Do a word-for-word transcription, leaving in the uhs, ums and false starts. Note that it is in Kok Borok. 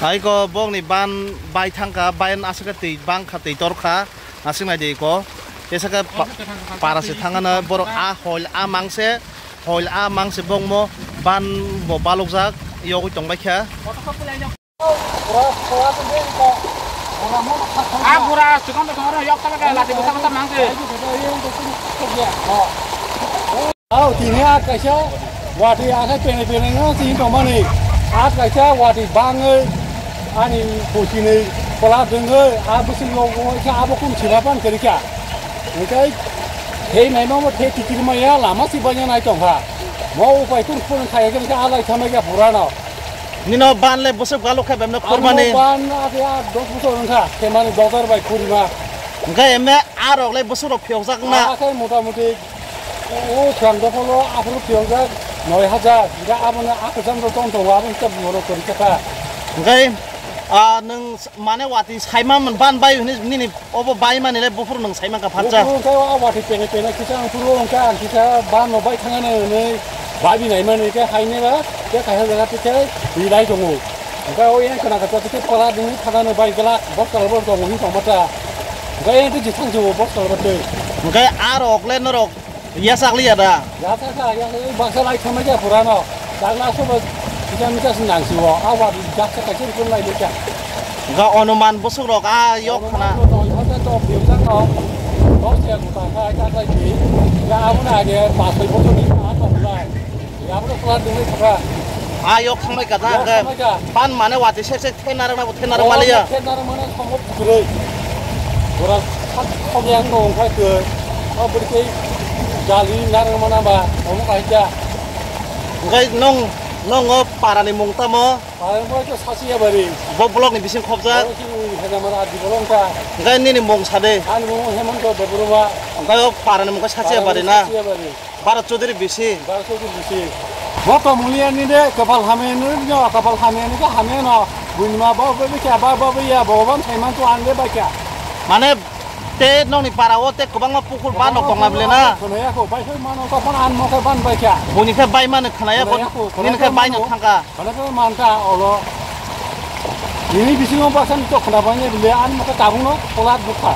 Aiko bokni ban bai thangkha, ban aswk khe twi bangkha, twi torkha, aswk nai de iko. Tesa khe pa-, para se thangano borok a hol a mangse, hol a mangse bokmo ban bo balokjak yogwi tongbaikha. A bura chukang tong oro yok tama khe lati bwsa bwsa mang se. Au tini a kaisa wati a khe pene pene no tini tongmani. A kaisa wati bangwi ani bosini kola dengwi a bwswk yok khe abo kum sima pan kwrwi kha. Hwnkhe thei naima bo thei tikiri maya lama si banya nai tongkha. Mo upai kun kun khaya khe a lai thamai kha pura no. Nino ban le bwswk balok khe bemno kurmani. Ano ban ake a dos bosor wngkha, kemani dojar bai kurima. Hwnkhe eme a rok le bwswk rok phiyokjak na. A khe mota moti o khwrang dopholo aphuru phiyokjak noi hajar, hwnkhe abono a kwcham rok tong tongo, abo hwnkhe borok kwrwi khe ta. Hwnkhe, a, nwng mane watwi saima ban bai hwnwi nini Obo bai mani le buphuru nwng sai mankha phatsa. Buphuru wngkha o wati pene pene kisa ang phuru wngkha ang kisa ban no bai thangani hwnwi babi nai mani khe haini ba khe kaisa jaga twi khe rilai tongo. Hwnkhe o yang khna kha twi khe pala dini thangani bai glak bos kala bor tongo hin tongma ta. Hwnkhe yang twi jisang jio bos kala bor twi. Hwnkhe a rok le norok Yachak liya da? Yachak kha, yachak baksa lai thangma khe pura no. Chakla sobo kisa misa sin nang siwo. A wa jaksa kaisa rikon lai kha. Ga onuman bosok rok a yok khna. Onuman to to to to biusak no. Dos ya guta kha ta ta ji. Ya abo na age pas soi bosok ni a to lai. Ya abo to pura dungni pura. A yok khna mai kha ta. Yok khna mai kha. Ban mane wati sek sek Thenarok na bo thenarok maliya. Thenarok mane somok kwrwi. Bora sak somyang no wngkha khe. O bwrwi tei jali narok mana ba omo kaisa. Hwnkhe nong, nongo parani mung tamo? Parani mung khe Sachiya Bari. Bo block ni bising khobjak. Bo chini Hedamara Adi bolong kha. Hwnkhe nini mung sade? Ani mung Hemanta Debbarma. Hwnkhe o parani mung khe Sachiya Bari na? Sachiya Bari. Bharat Chaudhary bisi. Bharat Chaudhary bisi. Bo to mulia ni de, kapal hamya ni de, kapal hamya ni de, hamya no. Buini ma bo, bo, bo, kya, ba, ba, ba, ya, bo, ban, thai man, tu, an, de, ba, kya. Mane, te, nokni para o, te, kwbangma pukur, ba, nok tong, bile, na. Khwnaya kho, bai, khoi, mano, to, ban, an, mo, khe, ban, ba, kya. Buini khe bai mano khwnaya kho, khwnaya kho, nini khe bai no mano. Thangka. Khwnaya kho, man, ta, olo. Nini bisingo, ba, san, to, khwna, ba, ni, bile, an, mo, khe, tabung, no, polat, bukha.